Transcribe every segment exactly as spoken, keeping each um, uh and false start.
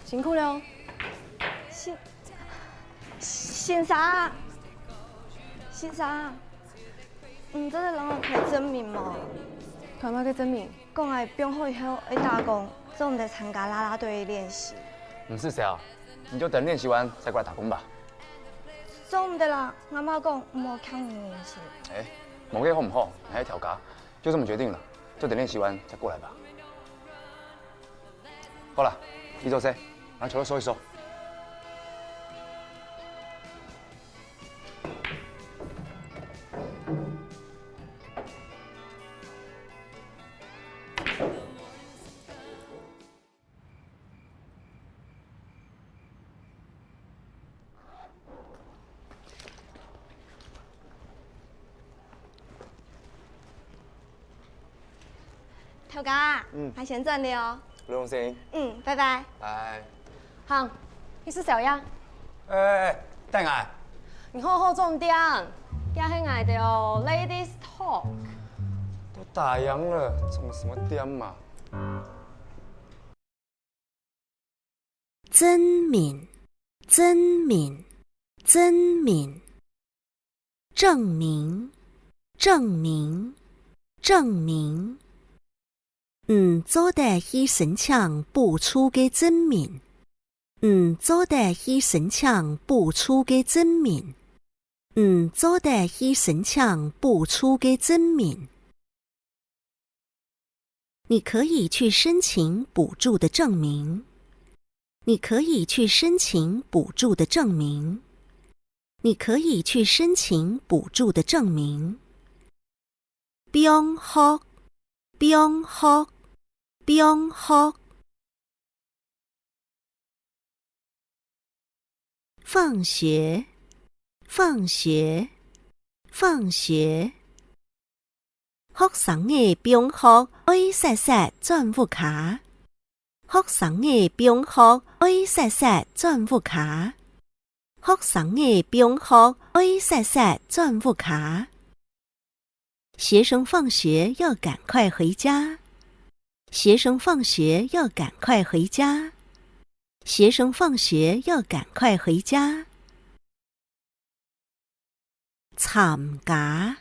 辛苦了。先，先生，先生，你做得摎𠊎開證明無？開麼个證明？講𠊎放學以後愛打工，做毋得參加啦啦隊个練習。毋使愁，你就等練習完再過來打工吧。做毋得啦，𠊎媽講毋好強人練習。哎，無該好毋好，你還係頭家，就這麼決定了，就等練習完再過來吧。 好啦，你做事，拿球袋收一收。 頭家，嗯。𠊎先轉了哦。劉永生。嗯，拜拜。拜。行，去食宵夜。哎，哎，哎，等下。你好好裝點，這係𠊎兜ladies talk。都打烊了，裝什麼點嘛？ 證明，證明，證明。證明，證明，證明。你做得去申請補助个證明。你做得去申請補助个證明。你做得去申請補助个證明。 你可以去申請補助的證明。你可以去申請補助的證明。你可以去申請補助的證明。放學，放學，放學。 放學，放學，放學。學生仔放學愛煞煞轉屋下。學生仔放學愛煞煞轉屋下。學生仔放學愛煞煞轉屋下。 學生放學要趕快回家。學生放學要趕快回家。學生放學要趕快回家。參加，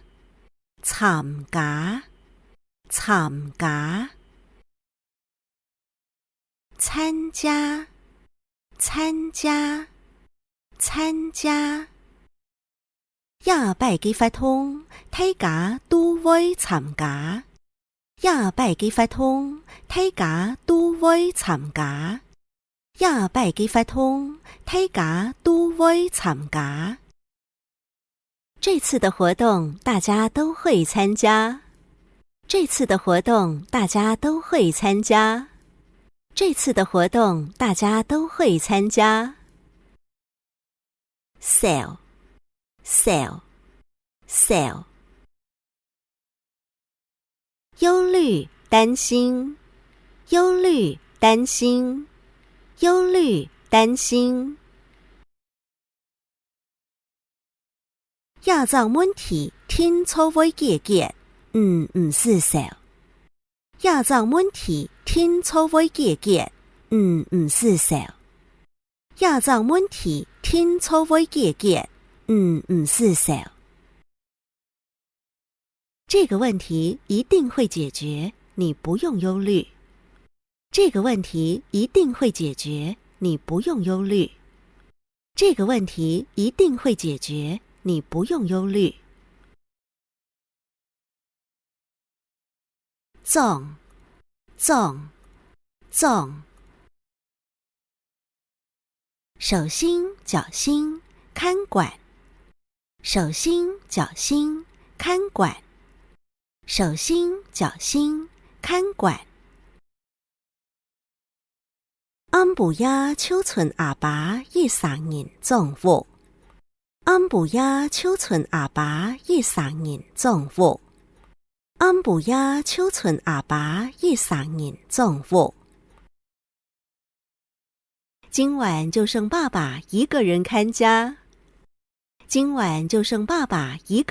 參加，參加。 參加，參加，參加。這擺个活動，大家都會參加。這擺个活動，大家都會參加。這擺个活動，大家都會參加。 這次的活動大家都會參加。這次的活動大家都會參加。這次的活動大家都會參加。愁，愁，愁。 憂慮、擔心，憂慮、擔心，憂慮、擔心。這隻問題定著會解決，你毋使愁。這隻問題定著會解決，你毋使愁。 這隻問題定著會解決，你毋使愁。這個問題一定會解決，你不用憂慮。這個問題一定會解決，你不用憂慮。這個問題一定會解決，你不用憂慮。 裝，裝，裝。手心、腳心，看管。手心、腳心，看管。手心、腳心，看管。 暗晡夜就伸阿爸一儕人轉屋。暗晡夜就伸阿爸一儕人轉屋。暗晡夜就伸阿爸一儕人轉屋。今晚就剩爸爸一個人看家。今晚就剩爸爸一